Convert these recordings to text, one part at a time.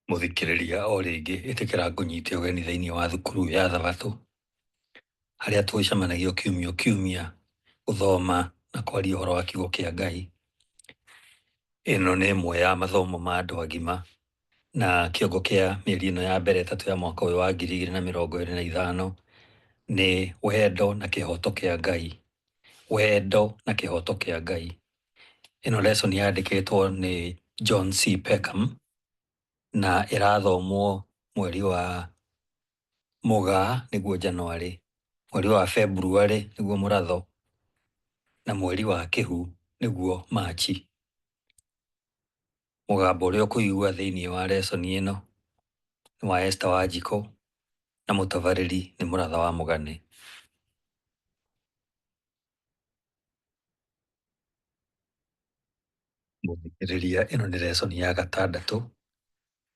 Mũthikĩrĩria o rĩngĩ ĩtĩkĩra ngũnyite ũgeni thĩinĩ wa thukuru ya Thabatũ harĩa tũcemanagio kiumia o kiumia gũthoma na kwaria ũhoro wa kiugo kĩa Ngai. Ĩno nĩ ĩmwe ya mathomo ma andũ agima na kĩongo kĩa mĩeri ĩno ya mbere ĩtatũ ya mwaka ũyũ wa 2025 nĩ wendo na kĩhoto kĩa Ngai. Wendo na kĩhoto kĩa Ngai. Ĩno lesson yandĩkĩtwo nĩ John C. Peckham na ĩrathomwo mweri wa Mũgaa nĩguo Januarĩ, mweri wa Februarĩ nĩguo Mũratho, na mweri wa Kĩhu nĩguo Machi. Mũgambo ũrĩa ũkũigua thĩinĩ wa lesson ĩno nĩ wa Esther Wanjikũ na mũtabarĩri nĩ Mũratha wa Mũgane. Mũthikĩrĩria, ĩno nĩ lesson ya gatandatũ,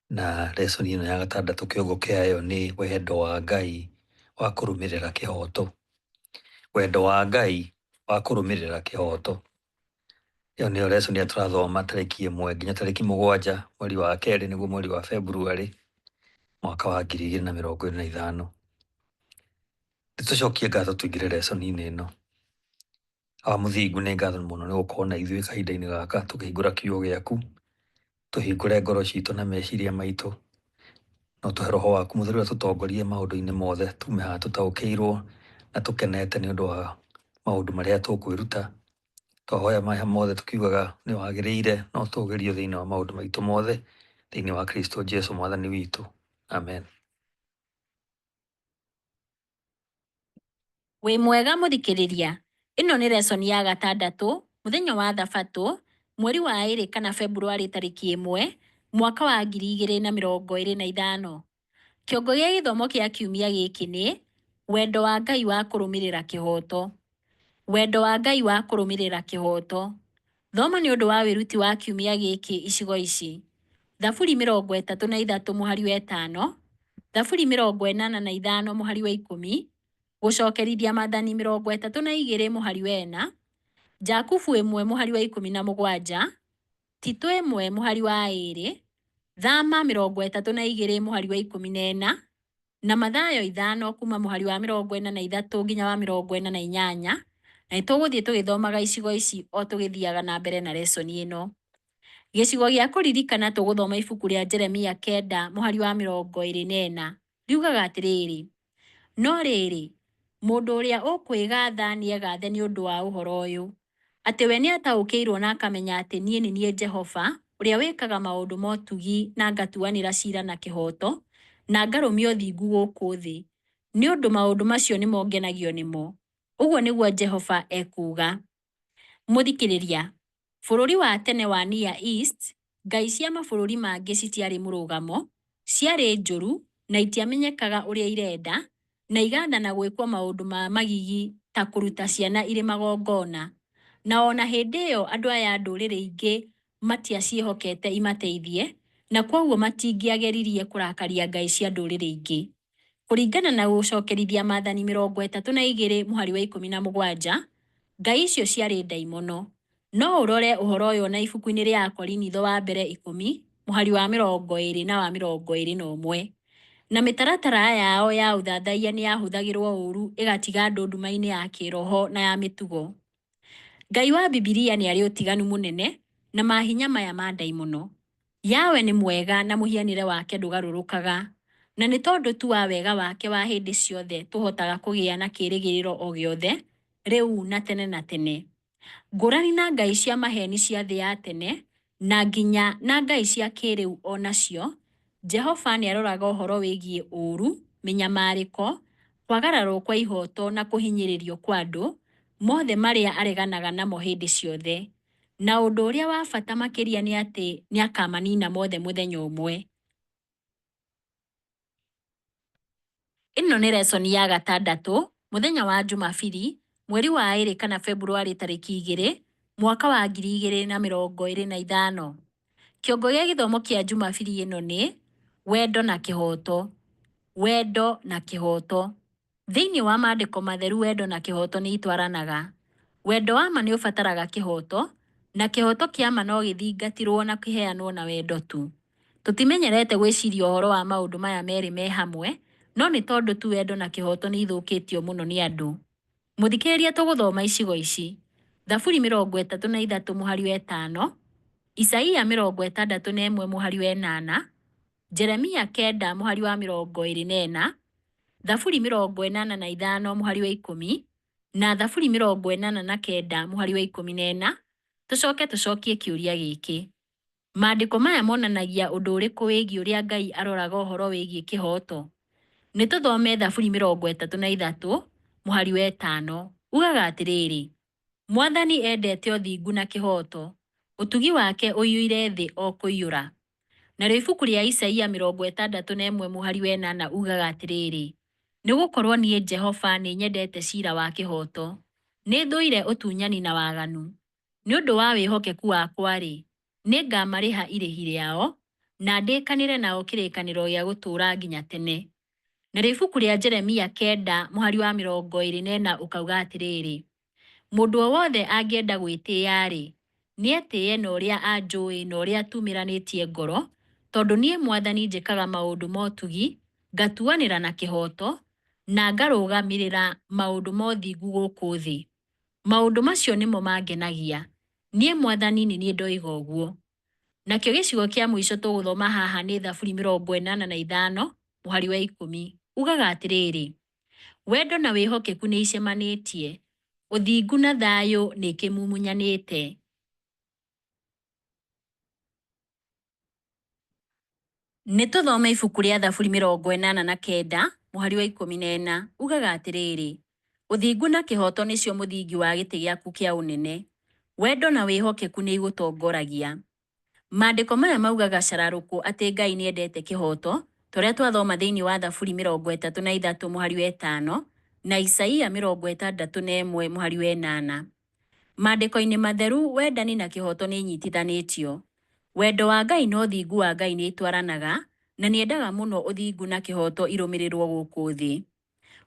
na lesson ĩno ya gatandatũ kĩongo kĩayo nĩ wendo wa Ngai wa kũrũmĩrĩra kĩhoto. Wendo wa Ngai wa kũrũmĩrĩra kĩhoto. Ĩyo nĩyo lesson ĩrĩa tũrathoma tarĩki 1 nginya tarĩki 7 mweri wa kerĩ nĩguo mweri wa Februarĩ mwaka wa 2025. Nĩtũcokie ngatho tũingĩre lesson-inĩ ĩno. Awa Mũthingu, nĩ ngatho mũno nĩ gũkorwo na ithuĩ kahinda-inĩ gaka tũkĩhingũra kiugo gĩaku, tũhingũre ngoro citũ na meciria maitũ, na ũtũhe roho waku mũtheru atũtongorie maũndũ-inĩ mothe, tume haha tũtaũkĩirwo na tũkenete nĩ ũndũ wa maũndũ marĩa tũkwĩruta. Twahoya maya mothe tũkiugaga nĩ wagĩrĩire na ũtũgĩrio thĩinĩ wa maũndũ maitũ mothe, thĩinĩ wa Kristo Jesu mwathani witũ. Amen. Wĩ mwega mũthikĩrĩria, ĩno nĩ lesson ya gatandatũ, mũthenya wa thabatũ, mweri wa ĩrĩ kana Februarĩ tarĩki 1, mwaka wa 2025. Kĩongo gĩa gĩthomo kĩa kiumia gĩkĩ nĩ, wendo wa Ngai wa kũrũmĩrĩra kĩhoto. Wendo wa Ngai wa kũrũmĩrĩra kĩhoto. Thoma nĩ ũndũ wa wĩruti wa kiumia gĩkĩ icigo ici. Thaburi 33 mũhari wa 5, Thaburi 85 mũhari wa 10, Gũcokerithia Maathani 32 mũhari wa 4, Jakubu 1 mũhari wa 17, Tito 1 mũhari wa 2, Thama 32 mũhari wa 14, na Mathayo 5 kuma mũhari wa 43 nginya wa 48, na nĩtũgũthiĩ tũgĩthomaga icigo ici o tũgĩthiaga na mbere na lesson ĩno. Gĩcigo gĩa kũririkana tũgũthoma ibuku rĩa Jeremia 9 mũhari wa 24 riugaga atĩrĩrĩ, no rĩrĩ, mũndũ ũrĩa ũkwĩgatha nĩegathe nĩ ũndũ wa ũhoro ũyũ, atĩ we nĩataũkĩirwo na akamenya atĩ niĩ nĩ niĩ Jehova, ũrĩa wĩkaga maũndũ ma ũtugi na ngatuanĩra ciira na kĩhooto, na ngarũmia ũthingu gũkũ thĩ, nĩ ũndũ maũndũ macio nĩmo ngenagio nĩmo, ũguo nĩguo Jehova ekuuga. Mũthikĩrĩria, bũrũri wa tene wa Near East, ngai cia mabũrũri mangĩ citiarĩ mũrũgamo, ciarĩ njũru na itiamenyekaga ũrĩa irenda, na igathana gwĩkwo maũndũ ma magigi ta kũruta ciana irĩ magongona. Na o na hĩndĩ ĩyo andũ aya a ndũrĩrĩ ingĩ matiaciĩhokete imateithie, na kwoguo matingĩageririe kũrakaria ngai cia ndũrĩrĩ ingĩ. Kũringana na Gũcokerithia Maathani 32 mũhari wa 17, ngai icio ciarĩ ndaimono. No ũrore ũhoro ũyũ na ibuku-inĩ rĩa Akorinitho wa mbere 10 mũhari wa 20 na wa 21. Na mĩtaratara yao ya ũthathaiya nĩ yahũthagĩrũo ũũru ĩgatiga andũ nduma-inĩ ya kĩĩroho na ya mĩtugo. Ngai wa Bibilia nĩ arĩ ũtiganu mũnene na mahinya maya ma ndaimono. Yahweh nĩ mwega na mũhianĩre wake ndũgarũrũkaga, na nĩ tondũ tu wa wega wake wa hĩndĩ ciothe tũhotaga kũgĩa na kĩĩrĩgĩrĩro o gĩothe, rĩu na tene na tene. Ngũrani na ngai cia maheeni cia thĩ ya tene, na nginya na ngai cia kĩĩrĩu o nacio, Jehova nĩ aroraga ũhoro wĩgiĩ ũũru, mĩnyamarĩko, kwagararũo kwa ihooto na kũhinyĩrĩrio kwa andũ, mothe marĩa areganaga namo hĩndĩ ciothe. Na ũndũ ũrĩa wa bata makĩria nĩ atĩ nĩ akaamaniina mothe mũthenya ũmwe. Ĩno nĩ resoni ya gatandatũ, mũthenya wa Njumabiri, mweri wa ĩrĩ kana Februarĩ tarĩki 2, mwaka wa 2025. Kĩongo gĩa gĩthomo kĩa Njumabiri ĩno nĩ, Wendo na Kĩhooto. Wendo na Kĩhooto. Thĩinĩ wa maandĩko matheru wendo na kĩhooto nĩ itwaranaga. Wendo wa ma nĩ ũbataraga kĩhooto, na kĩhooto kĩa ma no gĩthingatirũo na kĩheanwo na wendo tu. Tũtimenyerete gwĩciria ũhoro wa maũndũ maya merĩ me hamwe, no nĩ tondũ tu wendo na kĩhooto nĩ ithũkĩtio mũno nĩ andũ. Mũthikĩrĩria tũgũthoma icigo ici: Thaburi 33 mũhari wa 5, Isaia 61 mũhari wa 8, Jeremia 9 mũhari wa 24, Thaburi 85 mũhari wa 10, na Thaburi 89 mũhari wa 14. Tũcoke tũcokie kĩũria gĩkĩ: Maandĩko maya monanagia ũndũ ũrĩkũ wĩgiĩ ũrĩa Ngai aroraga ũhoro wĩgiĩ kĩhooto? Nĩ tũthome Thaburi 33 mũhari wa 5. Ugaga atĩrĩrĩ, Mwathani endete ũthingu na kĩhooto, ũtugi wake ũiyũire thĩ o kũiyũra. Narĩo ibuku rĩa Isaia 61 mũhari wa 8 ugaga atĩrĩrĩ, nĩ gũkorũo niĩ Jehova nĩnyendete cira wa kĩhooto, nĩthũire ũtunyani na waganu. Nĩ ũndũ wa wĩhokeku wakwa-rĩ, nĩngamarĩha irĩhi rĩao, na ndĩkanĩre nao kĩrĩkanĩro gĩa gũtũũra nginya tene. Narĩo ibuku rĩa Jeremia 9 mũhari wa 24 ũkauga atĩrĩrĩ, mũndũ o wothe angĩenda gwĩtĩĩa-rĩ, nĩetĩĩe na ũrĩa anjũũĩ na ũrĩa tumĩranĩtie ngoro, tondũ niĩ Mwathani njĩkaga maũndũ ma ũtugi, ngatuanĩra na kĩhooto, na ngarũgamĩrĩra maũndũ ma ũthingu gũkũ thĩ. Maũndũ macio nĩmo mangenagia. Niĩ Mwathani nĩ niĩ ndoiga ũguo. Nakĩo gĩcigo kĩa mũico tũgũthoma haha nĩ Thaburi 85 mũhari wa 10. Ugaga atĩrĩrĩ, wendo na wĩhokeku nĩ icemanĩtie, ũthingu na thayũ nĩ ikĩmumunyanĩte. Nĩ tũthome ibuku rĩa Thaburi 89 mũhari wa 14. Ugaga atĩrĩrĩ, ũthingu na kĩhooto nĩcio mũthingi wa gĩtĩ gĩaku kĩa ũnene, wendo na wĩhokeku nĩ igũtongoragia. Maandĩko maya maugaga cararũkũ atĩ Ngai nĩ endete kĩhooto, ta ũrĩa twathoma thĩinĩ wa Thaburi 33 mũhari wa 5 na Isaia 61 mũhari wa 8. Maandĩko-inĩ matheru wendani na kĩhooto nĩ inyitithanĩtio. Wendo wa Ngai na ũthingu wa Ngai nĩ itwaranaga, na nĩ endaga mũno ũthingu na kĩhooto irũmĩrĩrũo gũkũ thĩ.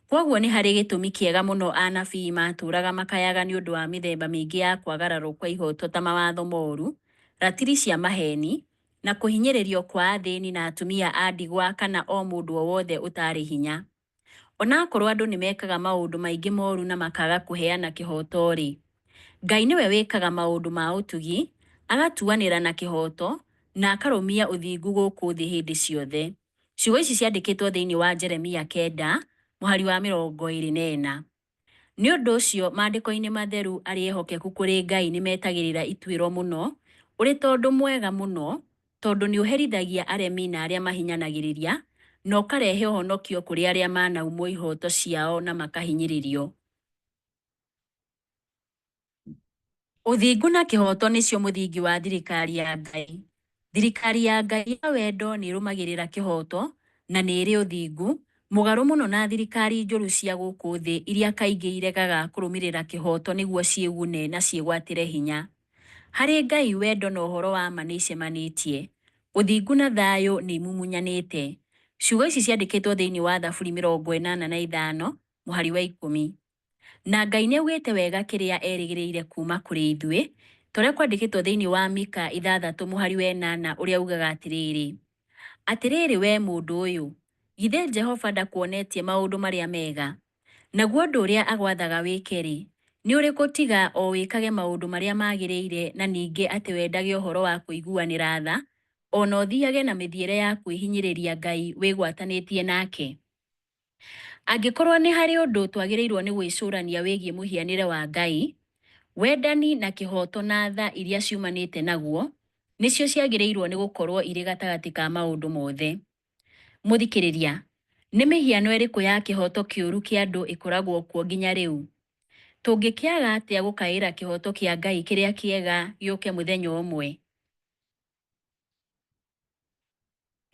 Kwoguo nĩ harĩ gĩtũmi kĩega mũno anabii maatũũraga makayaga nĩ ũndũ wa mĩthemba mĩingĩ ya kwagararũo kwa ihooto ta mawatho moru, ratiri cia maheeni, na kũhinyĩrĩrio kwa athĩni na atumia a ndigwa kana o mũndũ o wothe ũtaarĩ hinya. O na akorũo andũ nĩ mekaga maũndũ maingĩ moru na makaga kũheana kĩhooto-rĩ, Ngai nĩwe wĩkaga maũndũ ma ũtugi, agatuanĩra na kĩhooto, na akarũmia ũthingu gũkũ thĩ hĩndĩ ciothe. Ciugo ici ciandĩkĩtwo thĩinĩ wa Jeremia 9 mũhari wa 24. Nĩ ũndũ ũcio maandĩko-inĩ matheru arĩa ehokeku kũrĩ Ngai nĩ metagĩrĩra ituĩro mũno, ũrĩ ta ũndũ mwega mũno, tondũ nĩ ũherithagia aremi na arĩa mahinyanagĩrĩria, na ũkarehe ũhonokio kũrĩ arĩa manaumwo ihooto ciao na makahinyĩrĩrio. Ũthingu na kĩhooto nĩcio mũthingi wa thirikari ya Ngai. Thirikari ya Ngai ya wendo nĩ ĩrũmagĩrĩra kĩhooto na nĩ ĩrĩ ũthingu, mũgarũ mũno na thirikari njũru cia gũkũ thĩ iria kaingĩ iregaga kũrũmĩrĩra kĩhooto nĩguo ciĩgune na ciĩgwatĩre hinya. Harĩ Ngai wendo na ũhoro wa ma nĩ icemanĩtie. Ũthingu na thayũ nĩ imumunyanĩte. Ciugo ici ciandĩkĩtwo thĩinĩ wa Thaburi 85 mũhari wa 10. Na Ngai nĩ augĩte wega kĩrĩa erĩgĩrĩire kuuma kũrĩ ithuĩ, ta ũrĩa kwandĩkĩtwo thĩinĩ wa Mika 6 mũhari wa 8 ũrĩa ugaga atĩrĩrĩ, Atĩrĩrĩ wee mũndũ ũyũ, githĩ Jehova ndakuonetie maũndũ marĩa mega? Naguo ũndũ ũrĩa agwathaga wĩke-rĩ, nĩ ũrĩkũ tiga o wĩkage maũndũ marĩa maagĩrĩire na ningĩ atĩ wendage ũhoro wa kũiguanĩra tha, o na ũthiage na mĩthiĩre ya kwĩhinyĩrĩria Ngai wĩgwatanĩtie nake? Angĩkorũo nĩ harĩ ũndũ twagĩrĩirũo nĩ gwĩcũrania wĩgiĩ mũhianĩre wa Ngai, Wendani na kĩhooto na tha iria ciumanĩte naguo nĩcio ciagĩrĩirũo nĩ gũkorũo irĩ gatagatĩ ka maũndũ mothe. Mũthikĩrĩria, nĩ mĩhiano ĩrĩkũ ya kĩhooto kĩũru kĩa andũ ĩkoragwo kuo nginya rĩu? Tũngĩkĩaga atĩa gũkaĩra kĩhooto kĩa Ngai kĩrĩa kĩega gĩũke mũthenya ũmwe?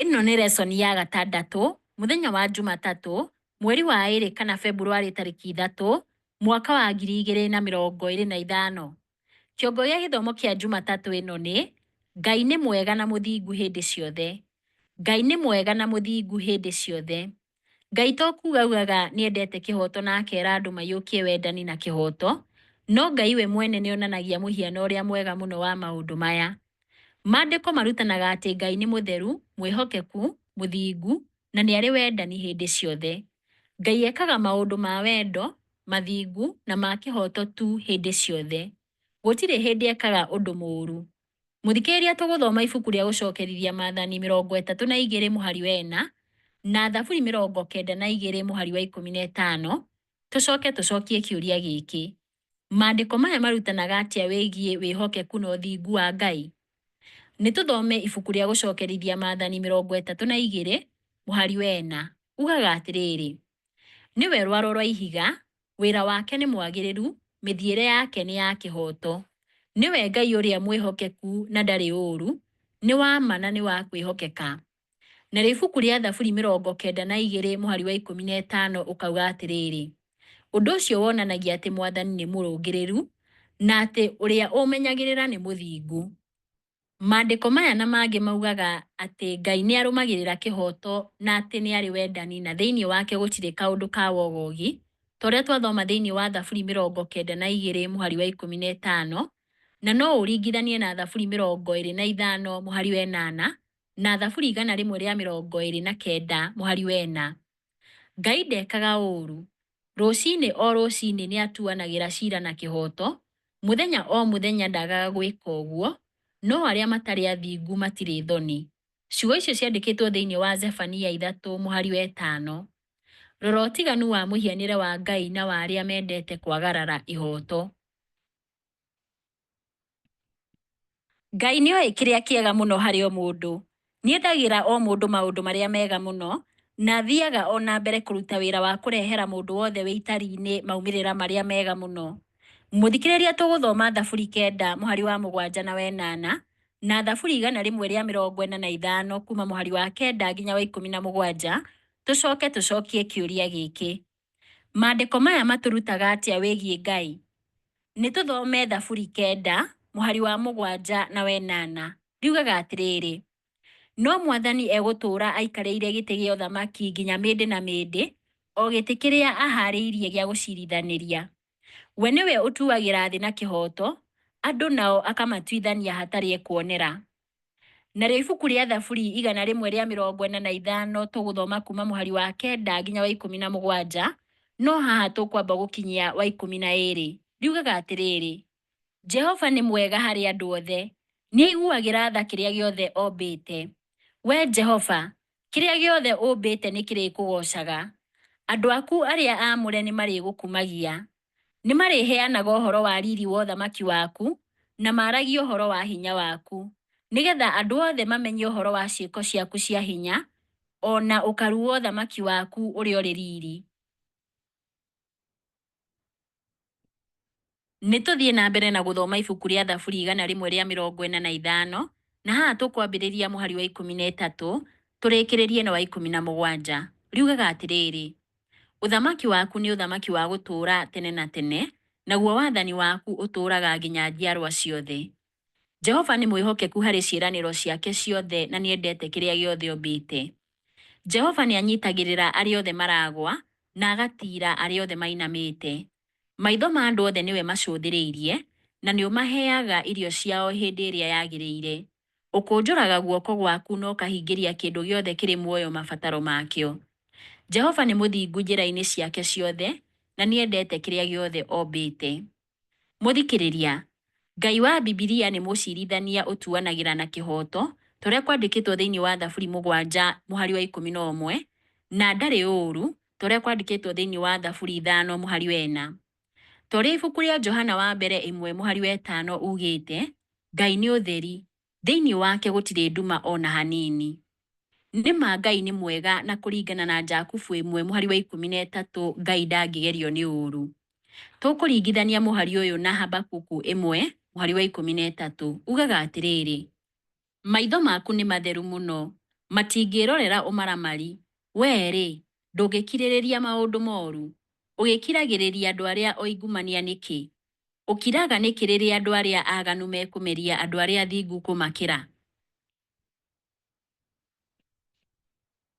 Ĩno nĩ resoni ya gatandatũ, mũthenya wa Jumatatũ, mweri wa ĩrĩ kana Februarĩ tarĩki 3, mwaka wa 2025. Kĩongo gĩa gĩthomo kĩa Jumatatũ ĩno nĩ, Ngai nĩ mwega na mũthingu hĩndĩ ciothe. Ngai nĩ mwega na mũthingu hĩndĩ ciothe. Ngai to kuuga augaga nĩendete kĩhooto na akera andũ maiyũkie wendani na kĩhooto, no Ngai we mwene nĩonanagia mũhiano ũrĩa mwega mũno wa maũndũ maya. Maandĩko marutanaga atĩ Ngai nĩ mũtheru, mwĩhokeku, mũthingu, na nĩ arĩ wendani hĩndĩ ciothe. Ngai ekaga maũndũ ma wendo, mathingu, na ma kĩhooto tu hĩndĩ ciothe. Gũtirĩ hĩndĩ ekaga ũndũ mũũru. Mũthikĩrĩria, tũgũthoma ibuku rĩa gũcokerithia Maathani 32 mũhari wa 4 na Thaburi 92 mũhari wa 15, tũcoke tũcokie kĩũria gĩkĩ. Maandĩko maya marutanaga atĩa wĩgiĩ wĩhokeku na ũthingu wa Ngai? Nĩ tũthome ibuku rĩa gũcokerithia Maathani 32 mũhari wa 4. Ugaga atĩrĩrĩ, nĩwe rwaro rwa ihiga, wĩra wake nĩ mwagĩrĩru, mĩthiĩre yake nĩ ya kĩhooto. Nĩwe Ngai ũrĩa mwĩhokeku na ndarĩ ũũru, nĩ wa ma na nĩ wa kwĩhokeka. Narĩo ibuku rĩa Thaburi 92 mũhari wa 15 ũkauga atĩrĩrĩ, ũndũ ũcio wonanagia atĩ Mwathani nĩ mũrũngĩrĩru na atĩ ũrĩa ũmenyagĩrĩra nĩ mũthingu. Maandĩko maya na mangĩ maugaga atĩ Ngai nĩ arũmagĩrĩra kĩhooto na atĩ nĩ arĩ wendani na thĩinĩ wake gũtirĩ kaũndũ ka wogogi, ta ũrĩa twathoma thĩinĩ wa Thaburi 92 mũhari wa 15, na no ũringithanie na Thaburi 25 mũhari wa 8 na Thaburi 129 mũhari wa 4. Ngai ndekaga ũũru. Rũcinĩ o rũcinĩ nĩ atuanagĩra ciira na kĩhooto, mũthenya o mũthenya ndagaga gwĩka ũguo, no arĩa matarĩ athingu matirĩ thoni. Ciugo icio ciandĩkĩtwo thĩinĩ wa Zefania 3 mũhari wa 5. Rora ũtiganu wa mũhianĩre wa Ngai na wa arĩa mendete kwagarara ihooto. Ngai nĩoĩ kĩrĩa kĩega mũno harĩ o mũndũ. Nĩendagĩra o mũndũ maũndũ marĩa mega mũno, na athiaga o na mbere kũruta wĩra wa kũrehera mũndũ wothe wĩ itari-inĩ maumĩrĩra marĩa mega mũno. Mũthikĩrĩria, tũgũthoma Thaburi 9 mũhari wa 7 na wa 8 na Thaburi 145 kuma mũhari wa 9 nginya wa 17, tũcoke tũcokie kĩũria gĩkĩ. Maandĩko maya matũrutaga atĩa wĩgiĩ Ngai? Nĩ tũthome Thaburi 9 mũhari wa 7 na wa 8. Riugaga atĩrĩrĩ, no Mwathani egũtũũra aikarĩire gĩtĩ gĩa ũthamaki nginya mĩndĩ na mĩndĩ, o gĩtĩ kĩrĩa ahaarĩirie gĩa gũciirithanĩria. We nĩwe ũtuagĩra thĩ na kĩhooto, andũ nao akamatuithania hatarĩ ekuonera. Narĩo ibuku rĩa Thaburi 145 tũgũthoma kuma mũhari wa 9 nginya wa 17, no haha tũkwamba gũkinyia wa 12. Riugaga atĩrĩrĩ, Jehova nĩ mwega harĩ andũ othe, nĩaiguagĩra tha kĩrĩa gĩothe ombĩte. Wee Jehova, kĩrĩa gĩothe ũmbĩte nĩkĩrĩkũgoocaga, andũ aku arĩa aamũre nĩmarĩgũkumagia. Nĩmarĩheanaga ũhoro wa riri wa ũthamaki waku, na maaragie ũhoro wa hinya waku, nĩgetha andũ othe mamenye ũhoro wa ciĩko ciaku cia hinya, o na ũkaru wa ũthamaki waku ũrĩa ũrĩ riri. Nĩ tũthiĩ na mbere na gũthoma ibuku rĩa Thaburi 145, na haha tũkwambĩrĩria mũhari wa 13 tũrĩkĩrĩrie na wa 17. Riugaga atĩrĩrĩ, ũthamaki waku nĩ ũthamaki wa gũtũũra tene na tene, naguo wathani waku ũtũũraga nginya njiarwa ciothe. Jehova nĩ mwĩhokeku harĩ ciĩranĩro ciake ciothe na nĩendete kĩrĩa gĩothe ombĩte. Jehova nĩanyitagĩrĩra arĩa othe maragwa, na agatiira arĩa othe mainamĩte. Maitho ma andũ othe nĩwe macũthĩrĩirie, na nĩũmaheaga irio ciao hĩndĩ ĩrĩa yagĩrĩire. Ũkũnjũraga guoko gwaku na ũkahingĩria kĩndũ gĩothe kĩrĩ muoyo mabataro makĩo. Jehova nĩ mũthingu njĩra-inĩ ciake ciothe, na nĩendete kĩrĩa gĩothe ombĩte. Mũthikĩrĩria, Ngai wa Bibilia nĩ mũciirithania ũtuanagĩra na kĩhooto, ta ũrĩa kwandĩkĩtwo thĩinĩ wa Thaburi 7 mũhari wa 11, na ndarĩ ũũru, ta ũrĩa kwandĩkĩtwo thĩinĩ wa Thaburi 5 mũhari wa 4. Ta ũrĩa ibuku rĩa Johana wa mbere ĩmwe mũhari wa ĩtano ugĩte, Ngai nĩ ũtheri, thĩinĩ wake gũtirĩ nduma o na hanini. Nĩ ma Ngai nĩ mwega na kũringana na Jakubu ĩmwe mũhari wa 13 Ngai ndangĩgerio nĩ ũũru. Tũkũringithania mũhari ũyũ na Habakuku ĩmwe mũhari wa 13 ugaga atĩrĩrĩ, Maitho maku nĩ matheru mũno, matingĩĩrorera ũmaramari, wee-rĩ, ndũngĩkirĩrĩria maũndũ moru. Ũgĩkiragĩrĩria andũ arĩa oingumania nĩkĩ? Ũkiraga nĩkĩ rĩrĩa andũ arĩa aganu mekũmeria andũ arĩa athingu kũmakĩra?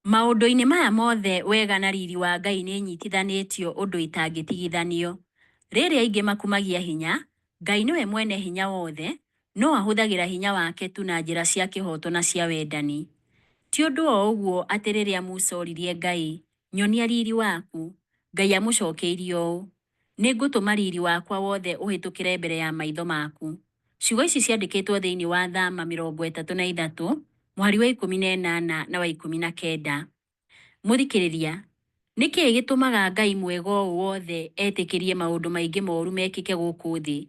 Maũndũ-inĩ maya mothe wega na riri wa Ngai nĩ inyitithanĩtio ũndũ itangĩtigithanio. Rĩrĩ aingĩ makumagia hinya, Ngai nĩwe mwene hinya wothe, no ahũthagĩra hinya wake tu na njĩra cia kĩhooto na cia wendani. Ti ũndũ o ũguo atĩ rĩrĩa Musa oririe Ngai, Nyonia riri waku, Ngai amũcokeirie ũũ, Nĩ ngũtũma riri wakwa wothe ũhĩtũkĩre mbere ya maitho maku. Ciugo ici ciandĩkĩtwo thĩinĩ wa Thama 33 mũhari wa 18 na wa 19. Mũthikĩrĩria, nĩ kĩĩ gĩtũmaga Ngai mwega ũũ wothe etĩkĩrie maũndũ maingĩ moru mekĩke gũkũ thĩ?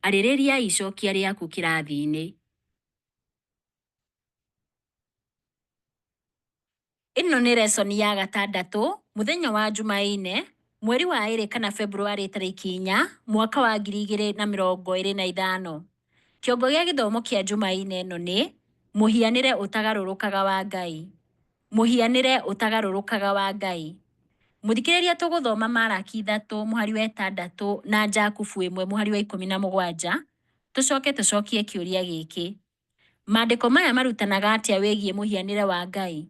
Arĩrĩria icokia rĩaku kĩrathi-inĩ. Ĩno nĩ resoni ya gatandatũ, mũthenya wa Jumaine, mweri wa ĩrĩ kana Februarĩ tarĩki 4, mwaka wa 2025. Kĩongo gĩa gĩthomo kĩa Jumaine ĩno nĩ mũhianĩre ũtagarũrũkaga wa Ngai. Mũhianĩre ũtagarũrũkaga wa Ngai. Mũthikĩrĩria tũgũthoma Maraki 3 mũhari wa 6 na Jakubu 1 mũhari wa 17, tũcoke tũcokie kĩũria gĩkĩ. Maandĩko maya marutanaga atĩa wĩgiĩ mũhianĩre wa Ngai?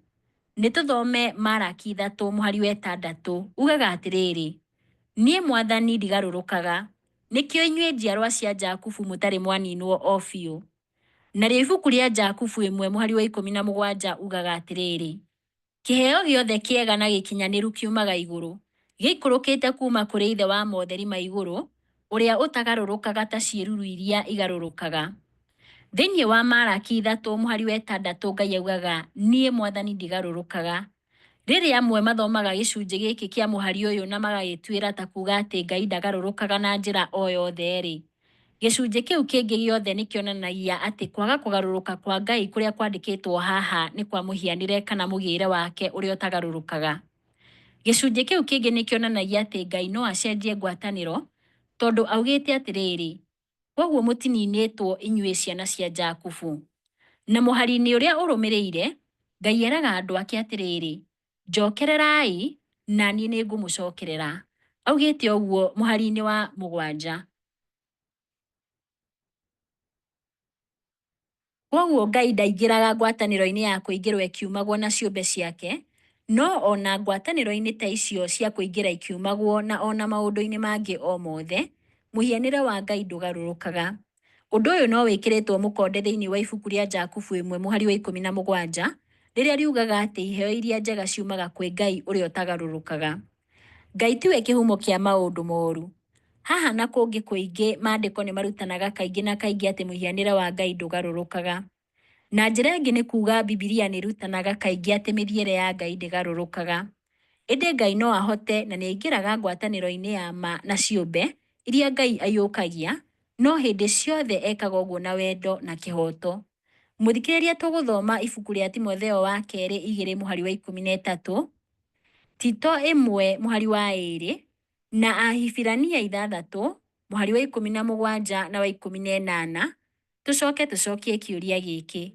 Nĩ tũthome Maraki 3 mũhari wa 6 ugaga atĩrĩrĩ, Niĩ mwathani ndigarũrũkaga, nĩkĩo inyuĩ njiarwa cia Jakubu mũtarĩ mwaninwo o biũ. Narĩo ibuku rĩa Jakubu 1 mũhari wa 17 ugaga atĩrĩrĩ, Kĩheo gĩothe kĩega na gĩkinyanĩru kiumaga igũrũ, gĩikũrũkĩte kuuma kũrĩ Ithe wa motheri ma igũrũ, ũrĩa ũtagarũrũkaga ta ciĩruru iria igarũrũkaga. Thĩinĩ wa Maraki 3 mũhari wa 6 Ngai augaga, Niĩ mwathani ndigarũrũkaga. Rĩrĩa amwe mathomaga gĩcunjĩ gĩkĩ kĩa mũhari ũyũ na magagĩtuĩra ta kuuga atĩ Ngai ndagarũrũkaga na njĩra o yothe-rĩ, gĩcunjĩ kĩu kĩngĩ gĩothe nĩ kĩonanagia atĩ kwaga kũgarũrũka kwa Ngai kũrĩa kwandĩkĩtwo haha nĩ kwa mũhianĩre kana mũgĩĩre wake ũrĩa ũtagarũrũkaga. Gĩcunjĩ kĩu kĩngĩ nĩ kĩonanagia atĩ Ngai no acenjie ngwatanĩro tondũ augĩte atĩrĩrĩ, kwoguo mũtininĩtwo inyuĩ ciana cia Jakubu. Na mũhari-inĩ ũrĩa ũrũmĩrĩire, Ngai eraga andũ ake atĩrĩrĩ, njokererai na niĩ nĩ ngũmũcokerera. Augĩte ũguo mũhari-inĩ wa 7. Kwoguo Ngai ndaingĩraga ngwatanĩro-inĩ ya kũingĩrwo ĩkiumagwo na ciũmbe ciake, no ona ngwatanĩro-inĩ ta icio cia kũingĩra ikiumagwo na ona maũndũ-inĩ mangĩ o mothe, mũhianĩre wa Ngai ndũgarũrũkaga. Ũndũ ũyũ no wĩkĩrĩtwo mũkonde thĩinĩ wa ibuku rĩa Jakubu 1 mũhari wa 17, rĩrĩa riugaga atĩ iheo iria njega ciumaga kwĩ Ngai ũrĩa ũtagarũrũkaga. Ngai tiwe kĩhumo kĩa maũndũ moru. Haha na kũngĩ kũingĩ maandĩko nĩ marutanaga kaingĩ na kaingĩ atĩ mũhianĩre wa Ngai ndũgarũrũkaga. Na njĩra ĩngĩ nĩ kuuga Bibilia nĩ ĩrutanaga kaingĩ atĩ mĩthiĩre ya Ngai ndĩgarũrũkaga. Ĩndĩ Ngai no ahote na nĩ aingĩraga ngwatanĩro-inĩ ya ma na ciũmbe iria Ngai aiyũkagia, no hĩndĩ ciothe ekaga ũguo na wendo na kĩhooto. Mũthikĩrĩria tũgũthoma ibuku rĩa Timotheo wa kerĩ 2 mũhari wa 13, Tito 1 mũhari wa 2, na Ahibirania 6 mũhari wa 17 na wa 18, tũcoke tũcokie kĩũria gĩkĩ.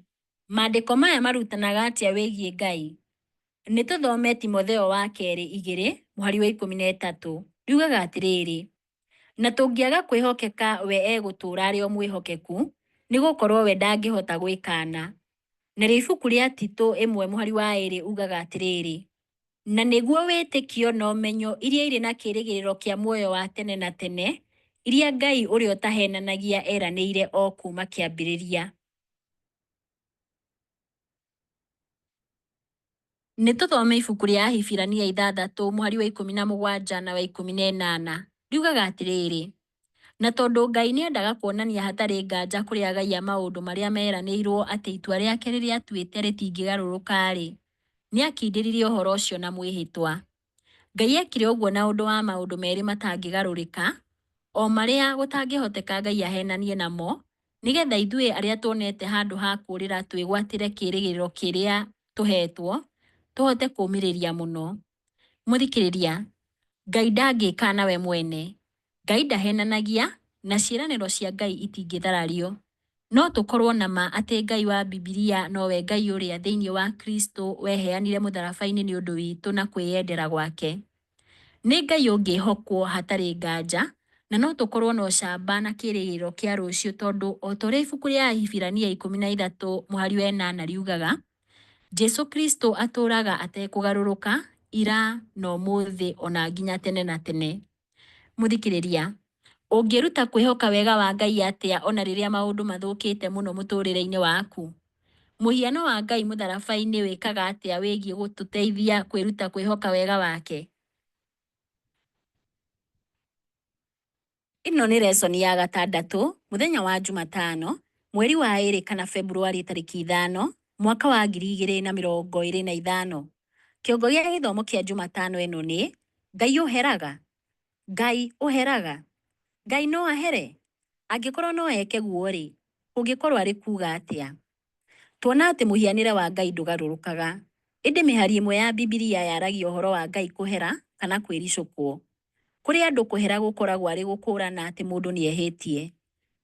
Maandĩko maya marutanaga atĩa wĩgiĩ Ngai? Nĩ tũthome Timotheo wa kerĩ 2 mũhari wa 13. Riugaga atĩrĩrĩ, na tũngĩaga kwĩhokeka we egũtũũra arĩ o mwĩhokeku, nĩ gũkorwo we ndangĩhota gwĩkaana. Narĩo ibuku rĩa Tito 1 mũhari wa 2 ugaga atĩrĩrĩ, na nĩguo wĩtĩkio na ũmenyo iria irĩ na kĩĩrĩgĩrĩro kĩa muoyo wa tene na tene, iria Ngai ũrĩa ũtahenanagia eranĩire o kuuma kĩambĩrĩria. Nĩ tũthome ibuku rĩa Ahibirania 6 mũhari wa 17 na wa 18. Riugaga atĩrĩrĩ, na tondũ Ngai nĩendaga kuonania hatarĩ nganja kũrĩ agai a maũndũ marĩa meranĩirwo atĩ itua rĩake rĩrĩa atuĩte rĩtingĩgarũrũka-rĩ, nĩakindĩririe ũhoro ũcio na mwĩhĩtwa. Ngai ekire ũguo na ũndũ wa maũndũ merĩ matangĩgarũrĩka, o marĩa gũtangĩhoteka Ngai ahenanie namo, nĩgetha ithuĩ arĩa tuonete handũ ha kũũrĩra twĩgwatĩre kĩĩrĩgĩrĩro kĩrĩa tũheetwo, tũhote kũũmĩrĩria mũno. Mũthikĩrĩria, Ngai ndangĩĩkana we mwene. Ngai ndahenanagia, na ciĩranĩro cia Ngai itingĩtharario. No tũkorũo na ma atĩ Ngai wa Bibilia nowe Ngai ũrĩa thĩinĩ wa Kristo weheanire mũtharaba-inĩ nĩ ũndũ witũ na kwĩyendera gwake. Nĩ Ngai ũngĩhokwo hatarĩ nganja, na no tũkorũo na ũcamba na kĩĩrĩgĩrĩro kĩa rũciũ tondũ o ta ũrĩa ibuku rĩa Ahibirania 13 mũhari wa 8 riugaga, Jesu Kristo atũũraga atekũgarũrũka, ira na ũmũthĩ o na nginya tene na tene. Mũthikĩrĩria, ũngĩĩruta kwĩhoka wega wa Ngai atĩa o na rĩrĩa maũndũ mathũkĩte mũno mũtũũrĩre-inĩ waku? Mũhiano wa Ngai mũtharaba-inĩ wĩkaga atĩa wĩgiĩ gũtũteithia kwĩruta kwĩhoka wega wake? Ĩno nĩ resoni ya gatandatũ, mũthenya wa Jumatano, mweri wa ĩrĩ kana Februarĩ tarĩki 5, mwaka wa 2025. Kĩongo gĩa gĩthomo kĩa Jumatano ĩno nĩ Ngai ũheraga? Ngai ũheraga? Ngai no ahere? Angĩkorwo no eke guo-rĩ, kũngĩkorwo arĩ kuuga atĩa? Tuona atĩ mũhianĩre wa Ngai ndũgarũrũkaga. Ĩndĩ mĩhari ĩmwe ya Bibilia yaragia ũhoro wa Ngai kũhera kana kwĩricũkwo. Kũrĩ andũ kũhera gũkoragwo arĩ gũkũũrana atĩ mũndũ nĩ ehĩtie.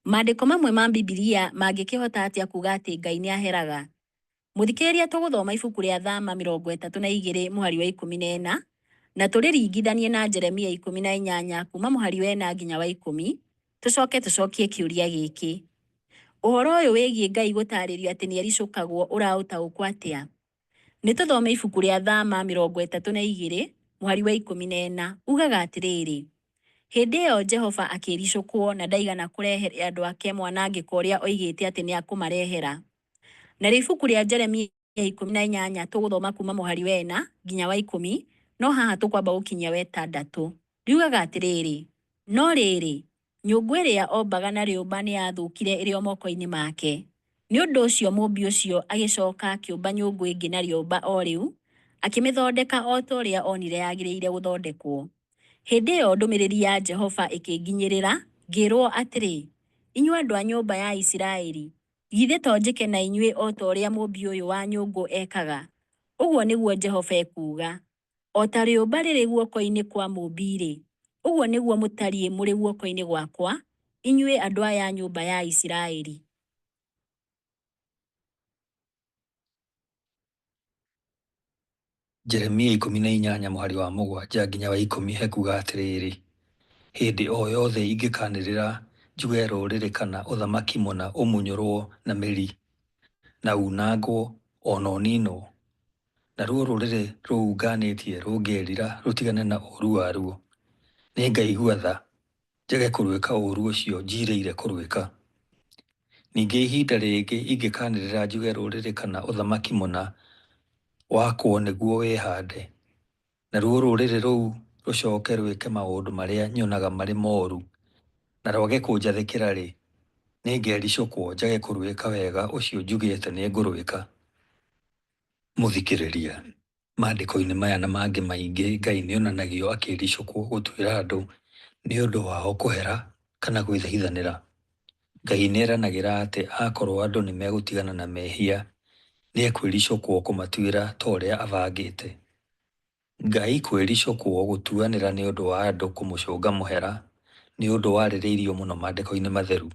Maandĩko mamwe ma Bibilia mangĩkĩhota atĩa kuuga atĩ Ngai nĩ aheraga? Mũthikĩrĩria tũgũthoma ibuku rĩa Thama 32 mũhari wa 14 na tũrĩringithanie na Jeremia 18 kuuma mũhari wa 4 nginya wa 10, tũcoke tũcokie kĩũria gĩkĩ. Ũhoro ũyũ wĩgiĩ Ngai gũtaarĩrio atĩ nĩ ericũkagwo ũraũtaũkwo atĩa? Nĩ tũthome ibuku rĩa Thama 32 mũhari wa 14 ugaga atĩrĩrĩ, Hĩndĩ ĩyo Jehova akĩĩricũkwo na ndaigana kũrehere andũ ake mwanangĩko ũrĩa oigĩte atĩ nĩ akũmarehera. Narĩo ibuku rĩa Jeremia 18 tũgũthoma kuuma mũhari wa 4 nginya wa 10, no haha tũkwamba gũkinyia wa 6. Riugaga atĩrĩrĩ, No rĩrĩ, nyũngũ ĩrĩa ombaga na rĩũmba nĩ yathũkire ĩrĩ o moko-inĩ make. Nĩ ũndũ ũcio mũũmbi ũcio agĩcoka akĩũmba nyũngũ ĩngĩ na rĩũmba o rĩu, akĩmĩthondeka o ta ũrĩa onire yagĩrĩire gũthondekwo. Hĩndĩ ĩyo ndũmĩrĩri ya Jehova ĩkĩnginyĩrĩra, ngĩĩrwo atĩrĩ, Inyuĩ andũ a nyũmba ya Isiraeli, githĩ to njĩke na inyuĩ o ta ũrĩa mũũmbi ũyũ wa nyũngũ ekaga? Ũguo nĩguo Jehova ekuuga. O ta rĩũmba rĩrĩ guoko-inĩ kwa mũũmbi-rĩ, ũguo nĩguo mũtariĩ mũrĩ guoko-inĩ gwakwa, inyuĩ andũ aya a nyũmba ya Isiraeli. Jeremia 18 mũhari wa 7 nginya wa 10 hekuga atĩrĩrĩ, Hĩndĩ o yothe ingĩkanĩrĩra njuge rũrĩrĩ kana ũthamaki mũna ũmunyũrwo na mĩri, na unangwo, o na ũninwo, naruo rũrĩrĩ rũu nganĩtie rũngĩĩrira rũtigane na ũũru waruo, nĩngaigua tha, njage kũrwĩka ũũru ũcio njiirĩire kũrwĩka. Ningĩ ihinda rĩngĩ ingĩkanĩrĩra njuge rũrĩrĩ kana ũthamaki mũna wakwo nĩguo wĩhaande, naruo rũrĩrĩ rũu rũcoke rwĩke maũndũ marĩa nyonaga marĩ mooru, na rwage kũnjathĩkĩra-rĩ, nĩngericũkwo njage kũrwĩka wega ũcio njugĩte nĩngũrwĩka. Mũthikĩrĩria, maandĩko-inĩ maya na mangĩ maingĩ Ngai nĩonanagio akĩĩricũkwo gũtuĩra andũ nĩ ũndũ wao kũhera kana gwĩthaithanĩra. Ngai nĩeranagĩra atĩ akorwo andũ nĩmegũtigana na mehia nĩekwĩricũkwo kũmatuĩra ta ũrĩa abangĩte. Ngai kwĩricũkwo gũtuanĩra nĩ ũndũ wa andũ kũmũcũnga mũhera nĩ ũndũ warĩrĩirio mũno maandĩko-inĩ matheru.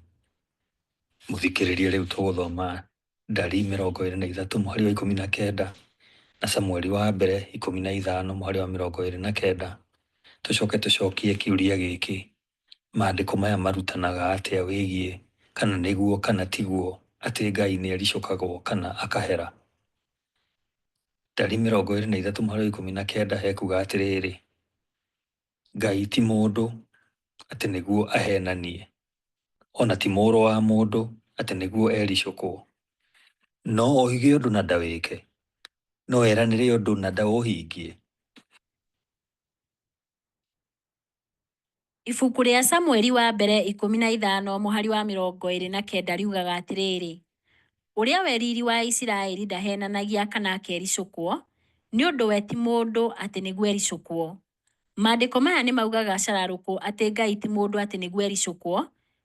Mũthikĩrĩria, rĩu tũgũthoma Ndari 23 mũhari wa 19 na Samueli wa mbere 15 mũhari wa 29, tũcoke tũcokie kĩũria gĩkĩ, maandĩko maya marutanaga atĩa wĩgiĩ kana nĩguo kana tiguo atĩ Ngai nĩericũkagwo kana akahera? Ndari 23 mũhari wa 19 hekuga atĩrĩrĩ, Ngai ti mũndũ atĩ nĩguo ahenanie, o na ti mũrũ wa mũndũ atĩ nĩguo ericũkwo. No oige ũndũ na ndawĩke? No eranĩre ũndũ na ndaũhingie? Ibuku rĩa Samueli wa mbere 15 mũhari wa 29 riugaga atĩrĩrĩ, Ũrĩa we Riri wa Isiraeli ndahenanagia kana akericũkwo, nĩ ũndũ we ti mũndũ atĩ nĩguo ericũkwo. Maandĩko maya nĩ maugaga cararũkũ atĩ Ngai ti mũndũ atĩ nĩguo ericũkwo,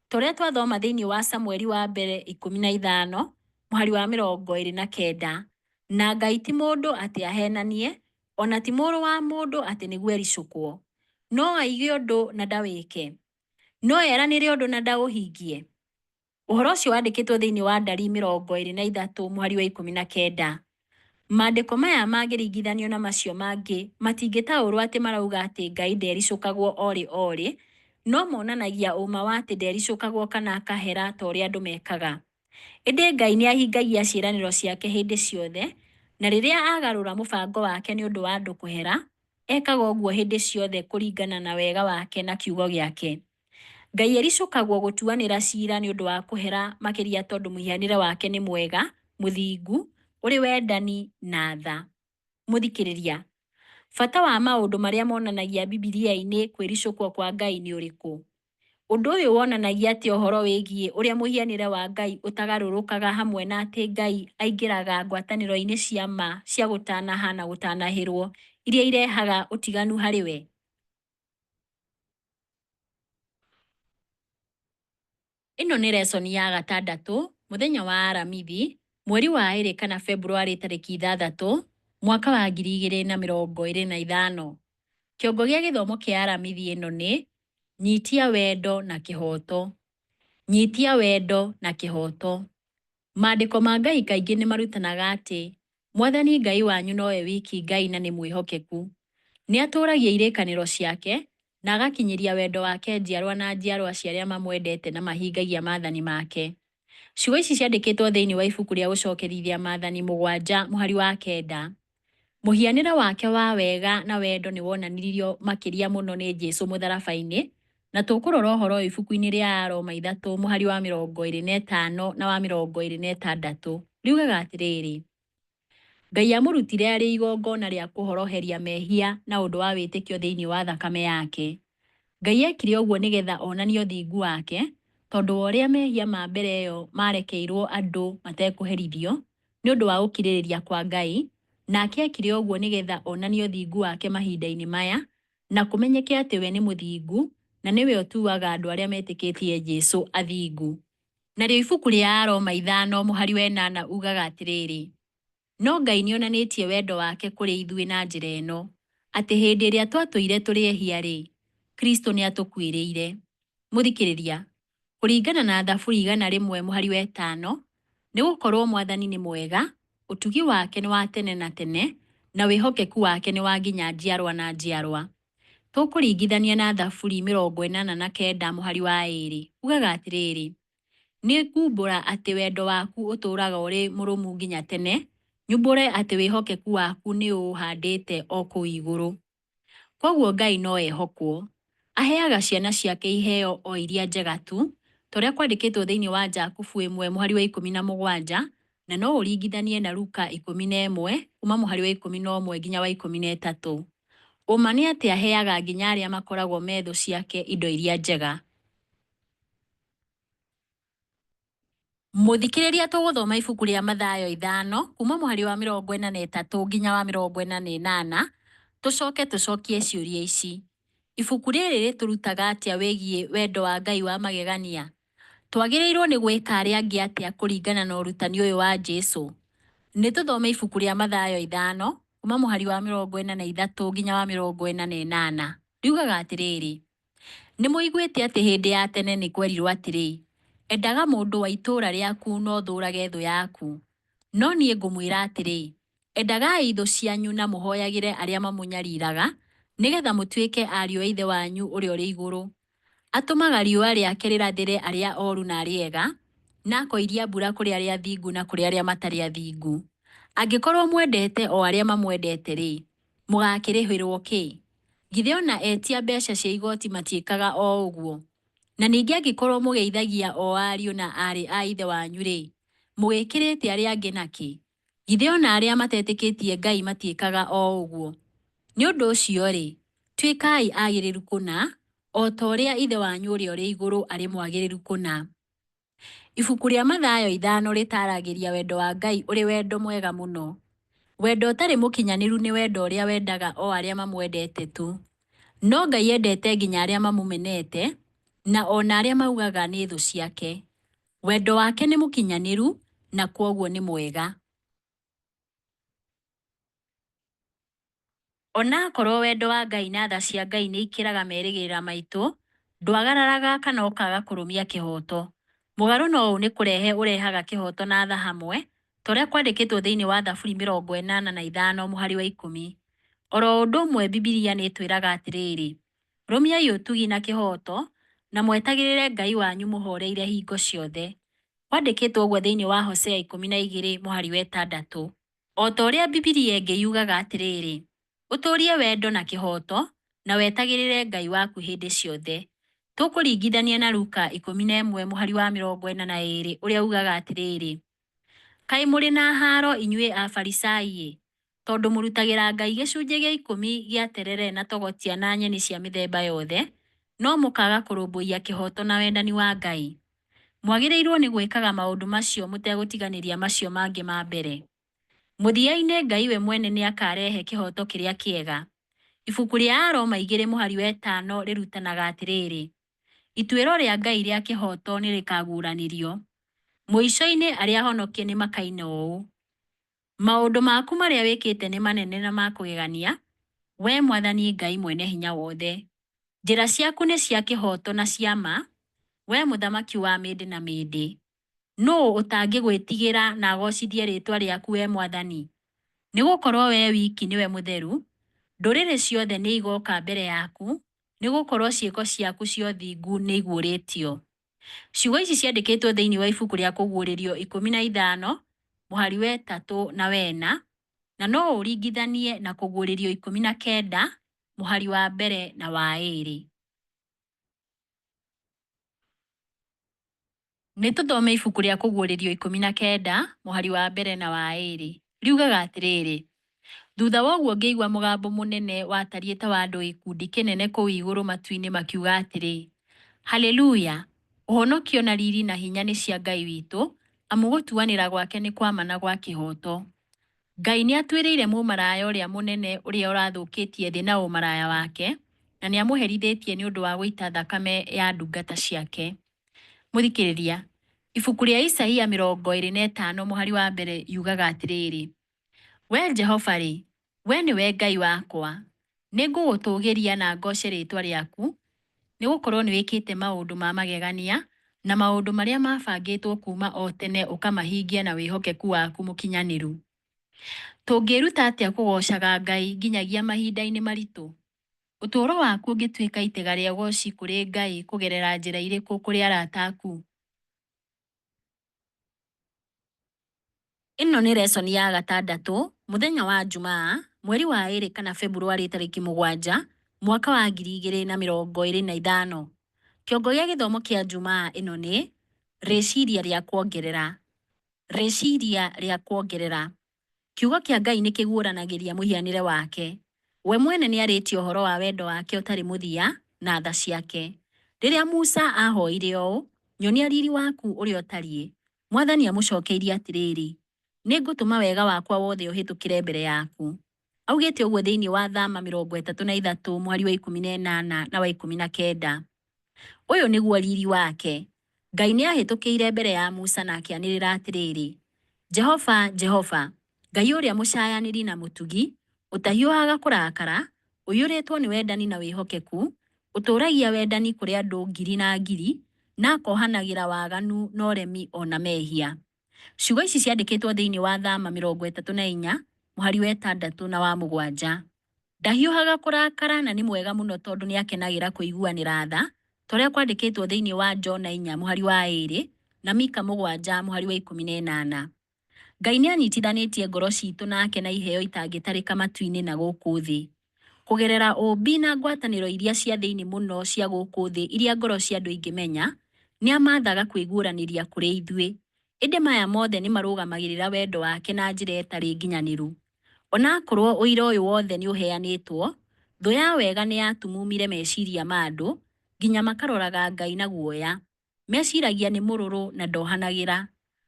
ta ũrĩa twathoma thĩinĩ wa Samueli wa mbere 15 mũhari wa 29, na Ngai ti mũndũ atĩ ahenanie, ona ti mũrũ wa mũndũ atĩ nĩguo ericũkwo. No aige ũndũ na ndawĩke? No eranĩre ũndũ na ndaũhingie? Ũhoro ũcio wandĩkĩtwo thĩinĩ wa Ndari 23 mũhari wa 19. Maandĩko maya mangĩringithanio na macio mangĩ matingĩtaũrwo atĩ marauga atĩ Ngai ndericũkagwo o rĩ o rĩ, no monanagia ũũma wa atĩ ndericũkagwo kana akahera ta ũrĩa andũ mekaga. Ĩndĩ Ngai nĩ ahingagia ciĩranĩro ciake hĩndĩ ciothe, na rĩrĩa agarũra mũbango wake nĩ ũndũ wa andũ kũhera, ekaga ũguo hĩndĩ ciothe kũringana na wega wake na kiugo gĩake. Ngai ericũkagwo gũtuanĩra ciira nĩ ũndũ wa kũhera makĩria tondũ mũhianĩre wake nĩ mwega, mũthingu, ũrĩ wendani na tha. Mũthikĩrĩria, bata wa maũndũ marĩa monanagia Bibilia-inĩ kwĩricũkwo kwa Ngai nĩ ũrĩkũ? Ũndũ ũyũ wonanagia atĩa ũhoro wĩgiĩ ũrĩa mũhianĩre wa Ngai ũtagarũrũkaga hamwe na atĩ Ngai aingĩraga ngwatanĩro-inĩ cia ma cia gũtanaha na gũtanahĩrwo iria irehaga ũtiganu harĩ we? Ĩno nĩ resoni ya gatandatũ, mũthenya wa Aramithi, mweri wa ĩrĩ kana Februarĩ tarĩki 6, mwaka wa 2025. Kĩongo gĩa gĩthomo kĩa Aramithi ĩno nĩ, Nyitia wendo na kĩhooto. Nyitia wendo na kĩhooto. Maandĩko ma Ngai kaingĩ nĩ marutanaga atĩ Mwathani Ngai wanyu nowe wiki Ngai na nĩ mwĩhokeku. Nĩ atũũragia irĩkanĩro ciake na agakinyĩria wendo wake njiarwa na njiarwa cia arĩa mamwendete na mahingagia maathani make. Ciugo ici ciandĩkĩtwo thĩinĩ wa ibuku rĩa Gũcokerithia Maathani 7 mũhari wa 9. Mũhianĩre wake wa wega na wendo nĩ wonanirio makĩria mũno nĩ Jesu mũtharaba-inĩ, na tũkũrora ũhoro ũyũ ibuku-inĩ rĩa Aroma 3 mũhari wa 25 na wa 26. Riugaga atĩrĩrĩ, Ngai amũrutire arĩ igongona rĩa kũhoroheria mehia na ũndũ wa wĩtĩkio thĩinĩ wa thakame yake. Ngai ekire ũguo nĩgetha onanie ũthingu wake, tondũ wa ũrĩa mehia ma mbere ĩyo maarekeirwo andũ matekũherithio nĩ ũndũ wa gũkirĩrĩria kwa Ngai, nake ekire ũguo nĩgetha onanie ũthingu wake mahinda-inĩ maya, na kũmenyeke atĩ we nĩ mũthingu, na nĩwe ũtuaga andũ arĩa metĩkĩtie Jesu athingu. Narĩo ibuku rĩa Aroma 5 mũhari wa 8 ugaga atĩrĩrĩ, no Ngai nĩonanĩtie wendo wake kũrĩ ithuĩ na njĩra ĩno, atĩ hĩndĩ ĩrĩa twatũire tũrĩ ehia-rĩ, Kristo nĩatũkuĩrĩire. Mũthikĩrĩria, kũringana na Thaburi 101 mũhari wa 5, nĩgũkorwo Mwathani nĩ mwega, ũtugi wake nĩ wa tene na tene, na wĩhokeku wake nĩ wa nginya njiarwa na njiarwa. Tũkũringithania na Thaburi 89 mũhari wa 2, ugaga atĩrĩrĩ, nĩ ngumbũra atĩ wendo waku ũtũũraga ũrĩ mũrũmu nginya tene, nyumbũre atĩ wĩhokeku waku nĩ ũũhandĩte o kũu igũrũ. Kwoguo Ngai no ehokwo. Aheaga ciana ciake iheo o iria njega tu, ta ũrĩa kwandĩkĩtwo thĩinĩ wa Jakubu 1 mũhari wa 17, na no ũringithanie na Luka 11 kuma mũhari wa 11 nginya wa 13. Ũma nĩ atĩ aheaga nginya arĩa makoragwo me thũ ciake indo iria njega. Mũthikĩrĩria tũgũthoma ibuku rĩa Mathayo 5 kuma mũhari wa 43 nginya wa 48, tũcoke tũcokie ciũria ici. Ibuku rĩrĩ rĩtũrutaga atĩa wĩgiĩ wendo wa Ngai wa magegania? Twagĩrĩirwo nĩ gwĩka arĩa angĩ atĩa kũringana na ũrutani ũyũ wa Jesu? Nĩ tũthome ibuku rĩa Mathayo 5 kuma mũhari wa 43 nginya wa 48. Riugaga atĩrĩrĩ, nĩ mũiguĩte atĩ hĩndĩ ya tene nĩ kwerirwo atĩrĩ, endaga mũndũ wa itũũra rĩaku na ũthũũrage thũ yaku. No niĩ ngũmwĩra atĩrĩ, endagai thũ cianyu na mũhoyagĩre arĩa mamũnyariraga, nĩgetha mũtuĩke ariũ a Ithe wanyu ũrĩa ũrĩ igũrũ. Atũmaga riũa rĩake rĩrathĩre arĩa oru na arĩa ega, na akoiria mbura kũrĩ arĩa athingu na kũrĩ arĩa matarĩ athingu. Angĩkorwo mwendete o arĩa mamwendete-rĩ, mũgaakĩrĩhĩrwo kĩ? Githĩ o na etia mbeca cia igooti matiĩkaga o ũguo? Na ningĩ angĩkorwo mũgeithagia o ariũ na aarĩ a ithe wanyu-rĩ, mũgĩkĩrĩte arĩa angĩ nakĩ? Githĩ o na arĩa matetĩkĩtie Ngai matiĩkaga o ũguo? Nĩ ũndũ ũcio-rĩ, tuĩkai agĩrĩru kũna, o ta ũrĩa Ithe wanyu ũrĩa ũrĩ igũrũ arĩ mwagĩrĩru kũna. Ibuku rĩa Mathayo 5 rĩtaaragĩria wendo wa Ngai ũrĩ wendo mwega mũno. Wendo ũtarĩ mũkinyanĩru nĩ wendo ũrĩa wendaga o arĩa mamwendete tu. No Ngai endete nginya arĩa mamũmenete na o na arĩa maugaga nĩ thũ ciake. Wendo wake nĩ mũkinyanĩru na kwoguo nĩ mwega. Onakorwo wendo wa Ngai na tha cia Ngai nĩ ikĩraga merĩgĩrĩra maitũ, ndwagararaga kana ũkaga kũrũmia kĩhooto. Mũgarũ na ũũ nĩ kũrehe ũrehaga kĩhooto na tha hamwe, ta ũrĩa kwandĩkĩtwo thĩinĩ wa Thaburi 85 mũhari wa 10. Oro ũndũ ũmwe Bibilia nĩ ĩtwĩraga atĩrĩrĩ, rũmiai ũtugi na kĩhooto, na mwetagĩrĩre Ngai wanyu mũhoreire hingo ciothe. Kwandĩkĩtwo ũguo thĩinĩ wa Hosea 12 mũhari wa 6. O ta ũrĩa Bibilia ĩngĩ yugaga atĩrĩrĩ, ũtũũrie wendo na kĩhooto, na wetagĩrĩre Ngai waku hĩndĩ ciothe. Tũkũringithania na Luka 11 mũhari wa 42 ũrĩa ugaga atĩrĩrĩ, Kaĩ mũrĩ na haaro inyuĩ Afarisai-ĩ, tondũ mũrutagĩra Ngai gĩcunjĩ gĩa ikũmi gĩa terere na togotia na nyeni cia mĩthemba yothe, no mũkaaga kũrũmbũiya kĩhooto na wendani wa Ngai! Mwagĩrĩirũo nĩ gwĩkaga maũndũ macio mũtegũtiganĩria macio mangĩ ma mbere. Mũthia-inĩ Ngai we mwene nĩ akaarehe kĩhooto kĩrĩa kĩega. Ibuku rĩa Aroma 2 mũhari wa 5 rĩrutanaga atĩrĩrĩ, Ituĩro rĩa Ngai rĩa kĩhooto nĩ rĩkaguũranĩrio. Mũico-inĩ arĩa ahonokie nĩ makaina ũũ, Maũndũ maku marĩa wĩkĩte nĩ manene na ma kũgegania, wee Mwathani Ngai Mwene-Hinya-Wothe. Njĩra ciaku nĩ cia kĩhooto na cia ma, wee Mũthamaki wa mĩndĩ na mĩndĩ. Nũũ ũtangĩgwĩtigĩra na agoocithie rĩĩtwa rĩaku, wee Mwathani? Nĩ gũkorũo wee wiki nĩwe mũtheru. Ndũrĩrĩ ciothe nĩ igooka mbere yaku, nĩ gũkorũo ciĩko ciaku cia ũthingu nĩ iguũrĩtio. Ciugo ici ciandĩkĩtwo thĩinĩ wa ibuku rĩa Kũguũrĩrio 15 mũhari wa 3 na wena, na no ũringithanie na Kũguũrĩrio 19 mũhari wa mbere na wa 2. Nĩ tũthome ibuku rĩa Kũguũrĩrio 19 mũhari wa mbere na wa 2. Riugaga atĩrĩrĩ, Thutha wa ũguo ngĩigua mũgambo mũnene watariĩ ta wa andũ gĩkundi kĩnene kũu igũrũ matu-inĩ makiuga atĩrĩ, Haleluya! Ũhonokio na riri na hinya nĩ cia Ngai witũ, amu gũtuanĩra gwake nĩ kwa ma na gwa kĩhooto. Ngai nĩatuĩrĩire mũmaraya ũrĩa mũnene ũrĩa ũrathũkĩtie thĩ na ũmaraya wake, na nĩamũherithĩtie nĩ ũndũ wa gũita thakame ya ndungata ciake. Mũthikĩrĩria, ibuku rĩa Isaia 25 mũhari wa mbere yugaga atĩrĩrĩ, Wee Jehova-rĩ, wee nĩwe Ngai wakwa, nĩngũgũtũũgĩria na ngooce rĩĩtwa rĩaku, nĩgũkorwo nĩwĩkĩte maũndũ ma magegania, na maũndũ marĩa maabangĩtwo kuuma o tene ũkamahingia na wĩhokeku waku mũkinyanĩru. Tũngĩĩruta atĩa kũgoocaga Ngai nginyagia mahinda-inĩ maritũ? Ũtũũro waku ũngĩtuĩka itega rĩa ũgooci kũrĩ Ngai kũgerera njĩra irĩkũ kũrĩ arata aku? Ĩno nĩ lesson ya gatandatũ, mũthenya wa Njumaa, mweri wa ĩrĩ kana Februarĩ tarĩki 7, mwaka wa 2025. Kĩongo gĩa gĩthomo kĩa Njumaa ĩno nĩ rĩciria rĩa kuongerera. Rĩciria rĩa kuongerera. Kiugo kĩa Ngai nĩ kĩguũranagĩria mũhianĩre wake. We mwene nĩ arĩtie ũhoro wa wendo wake ũtarĩ mũthia na tha ciake. Rĩrĩa Musa aahoire ũũ, Nyonia riri waku ũrĩa ũtariĩ, Mwathani amũcokeirie atĩrĩrĩ, Nĩngũtũma wega wakwa wothe ũhĩtũkĩre mbere yaku. Augĩte ũguo thĩinĩ wa Thama 33 mũhari wa 18 na wa 19. Ũyũ nĩguo riri wake. Ngai nĩ aahĩtũkĩire mbere ya Musa na akĩanĩrĩra atĩrĩrĩ, Jehova, Jehova, Ngai ũrĩa mũcayanĩri na mũtugi, ũtahiũhaga kũrakara, ũiyũrĩtwo nĩ wendani na wĩhokeku, ũtũũragia wendani kũrĩ andũ ngiri na ngiri, na akohanagĩra waganu na ũremi o na mehia. Ciugo ici ciandĩkĩtwo thĩinĩ wa Thama 34 mũhari wa 6 na wa 7. Ndahiũhaga kũrakara na nĩ mwega mũno tondũ nĩ akenagĩra kũiguanĩra tha, ta ũrĩa kwandĩkĩtwo thĩinĩ wa Jona 4 mũhari wa 2 na Mika 7 mũhari wa 18. Ngai nĩ anyitithanĩtie ngoro citũ nake na iheo itangĩtarĩka matu-inĩ na gũkũ thĩ. Kũgerera ũũmbi na ngwatanĩro iria cia thĩinĩ mũno cia gũkũ thĩ iria ngoro cia andũ ingĩmenya, nĩ amathaga kwĩguũranĩria kũrĩ ithuĩ. Ĩndĩ maya mothe nĩ marũgamagĩrĩra wendo wake na njĩra ĩtarĩ nginyanĩru. Onakorwo ũira ũyũ wothe nĩ ũheanĩtwo, thũ ya wega nĩ yatumumire meciria ma andũ nginya makaroraga Ngai na guoya. Meciragia nĩ mũrũrũ na ndohanagĩra.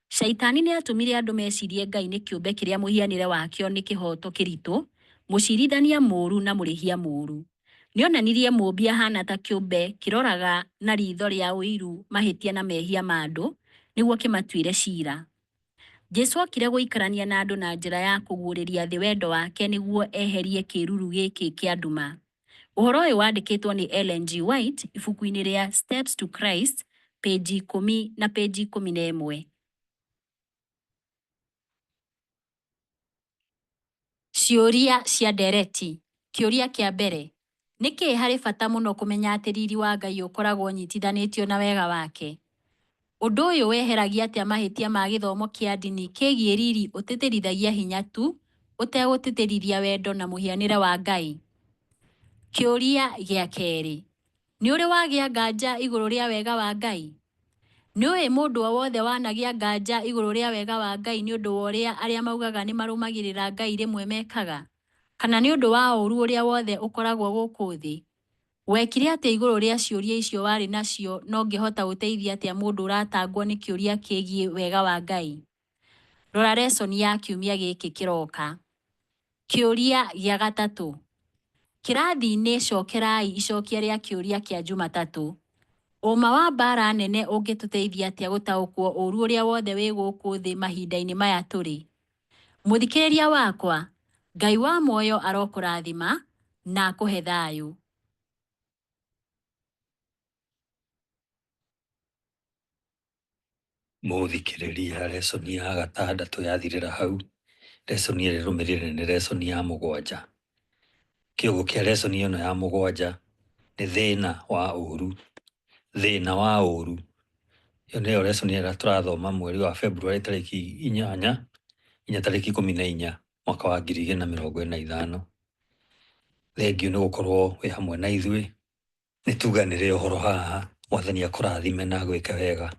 Shaitani nĩ aatũmire andũ mecirie Ngai nĩ kĩũmbe kĩrĩa mũhianĩre wakĩo nĩ kĩhooto kĩritũ, mũcirithania mũũru na mũrĩhia mũũru. Nĩonanirie Mũũmbi ahaana ta kĩũmbe kĩroraga na riitho rĩa ũiru mahĩtia na mehia ma andũ nĩguo kĩmatuĩre ciira. Jesu okire gũikarania na andũ na njĩra ya kũguũrĩria thĩ wendo wake nĩguo eherie kĩĩruru gĩkĩ kĩa nduma. Ũhoro ũyũ wandĩkĩtwo nĩ Ellen G. White ibuku-inĩ rĩa Steps to Christ, pĩnji 10 na pĩnji 11. Ciũria cia ndereti Kĩũria kĩa mbere, Nĩkĩ harĩ bata mũno kũmenya atĩ riri wa Ngai ũkoragwo ũnyitithanĩtio na wega wake? Ũndũ ũyũ weheragia atĩa mahĩtia ma gĩthomo kĩa ndini kĩgiĩ riri ũtĩtĩrithagia hinya tu ũtegũtĩtĩrithia wendo na mũhianĩre wa Ngai? Kĩũria gĩa kerĩ, Nĩ ũrĩ wagĩa nganja igũrũ rĩa wega wa Ngai? Nĩũĩ mũndũ o wothe wanagĩa nganja igũrũ rĩa wega wa Ngai nĩ ũndũ wa ũrĩa arĩa maugaga nĩ marũmagĩrĩra Ngai rĩmwe mekaga? Kana nĩ ũndũ wa ũũru ũrĩa wothe ũkoragwo gũkũ thĩ? Wekire atĩa igũrũ rĩa ciũria icio warĩ nacio na ũngĩhota gũteithia atĩa mũndũ ũratangwo nĩ kĩũria kĩgiĩ wega wa Ngai? Rora lesson ya kiumia gĩkĩ kĩroka. Kĩũria gĩa gatatũ. Kĩrathi-inĩ cokerai icokia rĩa kĩũria kĩa Jumatatũ. Ũma wa mbaara nene ũngĩtũteithia atĩa gũtaũkwo ũũru ũrĩa wothe wĩ gũkũ thĩ mahinda-inĩ maya tũrĩ? Mũthikĩrĩria wakwa, Ngai wa muoyo arokũrathima na akũhe thayũ. Mũthikĩrĩria, lesson ya gatandatũ yathirĩra hau. Lesson ĩrĩa ĩrũmĩrĩire nĩ lesson ya mũgwanja. Kĩongo kĩa lesson ĩno ya mũgwanja nĩ thĩna wa ũũru. Thĩna wa ũũru. Ĩyo nĩyo lesson ĩrĩa tũrathoma mweri wa February tarĩki 8 nginya tarĩki 14 mwaka wa 2025. Thengiũ nĩ gũkorwo wĩ hamwe na ithuĩ. Nĩ tuganĩre ũhoro haha. Mwathani akũrathime na agwĩke wega.